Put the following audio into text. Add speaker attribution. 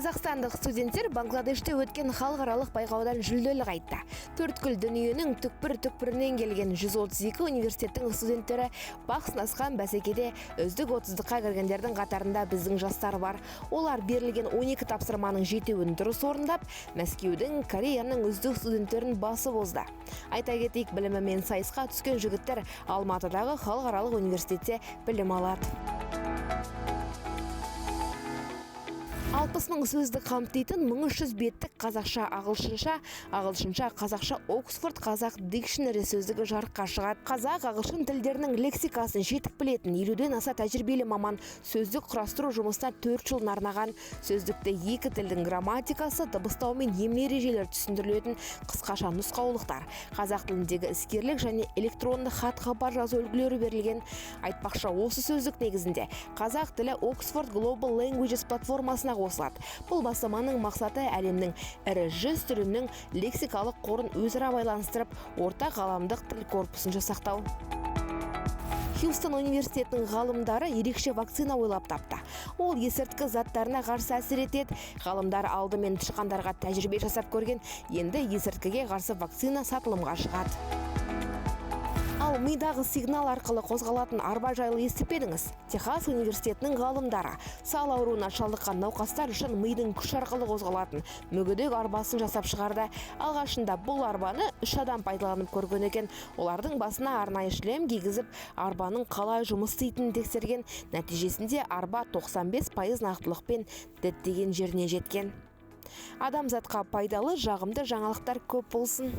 Speaker 1: Қазақстандық студенттер Бангладеште өткен халықаралық байқаудан жүлделі қайтты. Төрткүл дүниенің түкпір-түкпірінен келген 132 университеттің студенттері бақ сынасқан бәсекеде үздік 30-дыққа кіргендердің қатарында біздің жастар бар. Олар берілген 12 тапсырманың жетеуін дұрыс орындап, Мәскеудің, Кореяның үздік студенттерін басып озды. Айта кетейік, білімімен сайысқа түскен жігіттер Алматыдағы халықаралық университетте білім алады. 60 мың сөзді қамтитын 1300 беттік қазақша ағылшынша, ағылшынша қазақша Оксфорд қазақ дикшнери сөздігі жарыққа шығады. Қазақ ағылшын тілдерінің лексикасын жетік білетін 50-ден аса тәжірибелі маман сөздік құрастыру жұмысына 4 жылын арнаған. Сөздікте екі тілдің грамматикасы, дыбыстау мен емле ережелері түсіндірілетін қысқаша нұсқаулықтар, қазақ тіліндегі іскерлік және электронды хат-хабар жазу үлгілері берілген. Айтпақшы, осы сөздік негізінде қазақ тілі Oxford Global Languages платформасына қосылады. Бұл бастаманың мақсаты әлемнің ірі 100 тілінің лексикалық қорын өзара байланыстырып, ортақ ғаламдық тіл корпусын жасақтау. Хьюстон университетінің ғалымдары ерекше вакцина ойлап тапты. Ол есірткі заттарына қарсы әсер етеді. Ғалымдар алдымен тышқандарға тәжірибе жасап көрген, енді есірткіге қарсы вакцина сатылымға шығады. Ал мидағы сигнал арқылы қозғалатын арба жайлы естіп пе едіңіз? Техас университетінің ғалымдары сал ауруына шалдыққан науқастар үшін мидың күш арқылы қозғалатын мүгедек арбасын жасап шығарды. Алғашында бұл арбаны 3 адам пайдаланып көрген екен. Олардың басына арнайы шлем кигізіп, арбаның қалай жұмыс істейтінін тексерген. Нәтижесінде арба 95% нақтылықпен діттеген жеріне жеткен. Адамзатқа пайдалы жағымды жаңалықтар көп болсын.